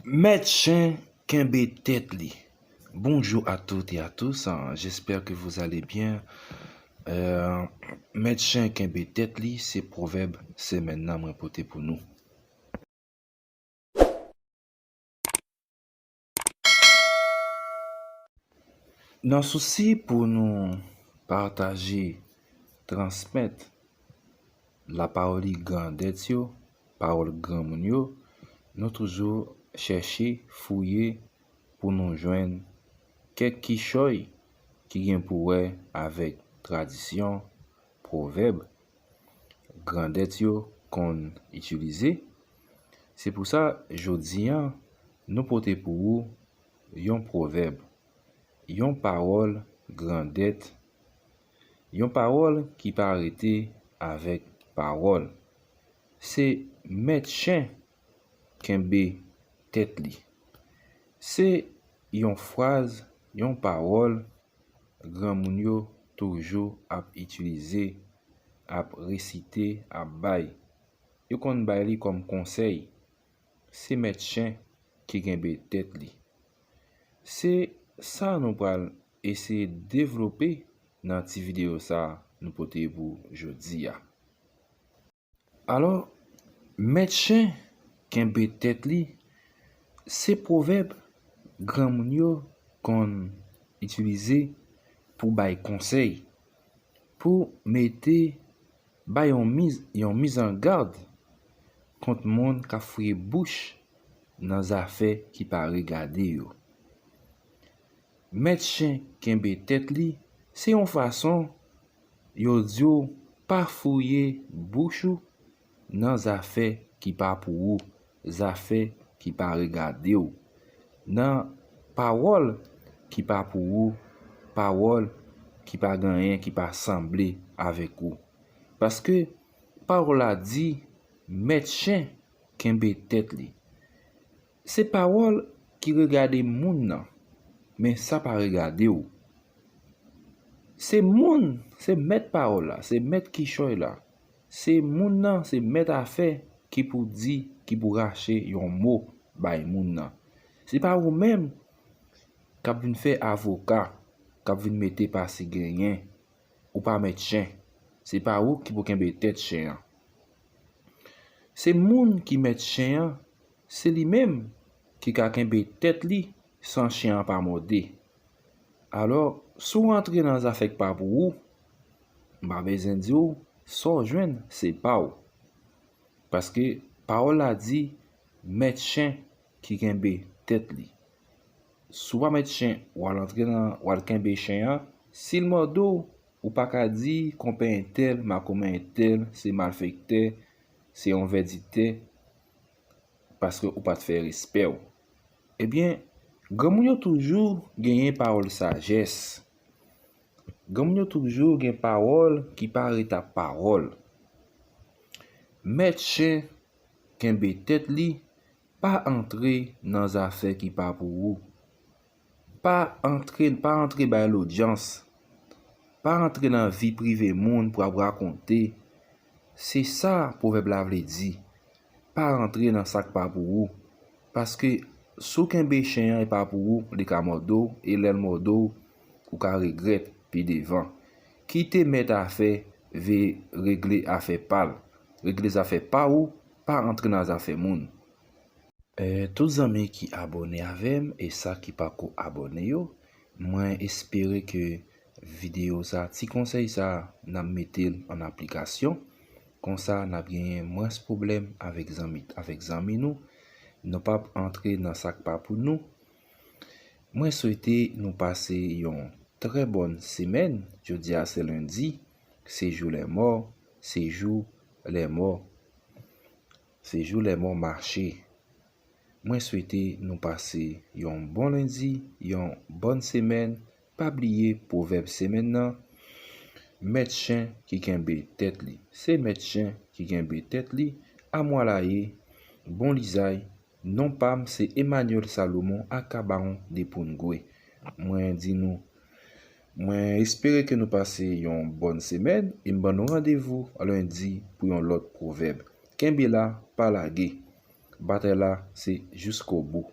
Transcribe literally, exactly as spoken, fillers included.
Mèt chen kenbe tèt li. Bonjour à toutes et à tous, hein. J'espère que vous allez bien. Euh, Mèt chen kenbe tèt li, se pwovèb semèn nan mwen pote pou nou. Nan sousi pou nou pataje, transmèt lapawòl grandèt yo, pawòl granmoun yo, nou toujou chèche fouye pou nou jwenn kèk kichòy ki gen pou wè avèk tradisyon, pwovèb grandèt yo konn itilize. Se pou sa, jodi a, nou pote pou ou yon pwovèb, yon pawòl grandèt, yon pawòl ki pa rete avèk pawòl. Se mèt chen kenbe tèt li. Se yon fraz, yon pawòl granmoun yo toujou ap itilize, ap resite, ap bay. Yo konn bay li kòm konsèy. Se mèt chen ki kenbe tèt li. Se sa nou pral eseye devlope nan ti videyo sa a nou pote pou jodi a. Alò, mèt chen kenbe tèt li, se pwovèb granmoun yo konn itilize pou bay konsèy, pou mete, bay yon miz, yon mizangad kont moun k ap fouye bouch nan zafè ki pa regade yo. Mèt chen kenbe tèt li, se yon fason yo di w pa fouye bouch ou nan zafè ki pa pou ou, zafè ki pa regade w, nan pawòl ki pa pou ou, pawòl ki pa gen anyen ki pa sanble avèk ou. Paske pawòl la di, mèt chen kenbe tèt li. Se pawòl ki regade moun nan, men sa pa regade w. Se moun, se mèt pawòl la, se mèt kichòy la. Se moun nan, se mèt afè ki pou di, ki pou rache yon mo bay moun nan. Se pa ou menm k ap vin fè avoka, k ap vin mete pase genyen. Ou pa mèt chen. Se pa ou ki pou kenbe tèt chen an. Se moun ki mèt chen an, se li menm ki ka kenbe tèt li san chen an pa mòde. Alò, si w antre nan zafè k pa pou ou, m pa bezwen di w, sa w jwenn, se pa w. Paske pawòl la di, mèt chen ki kenbe tèt li. Si w pa mèt chen, w al antre nan, w al kenbe chen an, si l mòde w, ou pa ka di konpè entèl, makomè entèl, se malfektè, se yon vèdiktè, paske ou pa t fè respè w. Ebyen, granmoun yo toujou genyen pawòl sajès. Granmoun yo toujou gen pawòl ki pa ret ap pawòl. Mèt chen kenbe tèt li, pa antre nan zafè ki pa pou ou. Pa antre, pa antre bay lodyans. Pa antre nan vi prive moun pou ap rakonte. Se sa pwovèb la vle di. Pa rantre nan sa k pa pou ou. Paske si w kenbe chen an e pa pou ou, li ka mòde w, e lè l mòde w, ou ka regrèt pi devan. Kite mèt afè veye regle afè pa l. Regle zafè pa ou, pa antre nan zafè moun. Eh, tout zanmi ki abòne avè m e sa ki pako abòne yo, mwen espere ke videyo sa, ti konsèy sa, n ap mete l an aplikasyon. Konsa, n ap genyen mwens pwoblèm avèk zanmi, avèk zanmi nou. Nou p ap antre nan sa k pa pou nou. Mwen swete nou pase yon trè bòn semèn. Jodi a se lendi, se jou lèmò, se jou lèmò, se jou lèmò mache. Mwen swete nou pase yon bon lendi, yon bòn semèn. Pa bliye pwovèb semèn nan, mèt chen ki kenbe tèt li. Se mèt chen ki kenbe tèt li. Amwalaye, bon lizay, non pa m se Emmanuel Salomon aka Bawon de Poungwe. Mwen di nou, mwen espere ke nou pase yon bòn semèn e m ban nou randevou lendi pou yon lòt pwovèb. Kenbe la, pa lage. Batay la se jusqu'au bout.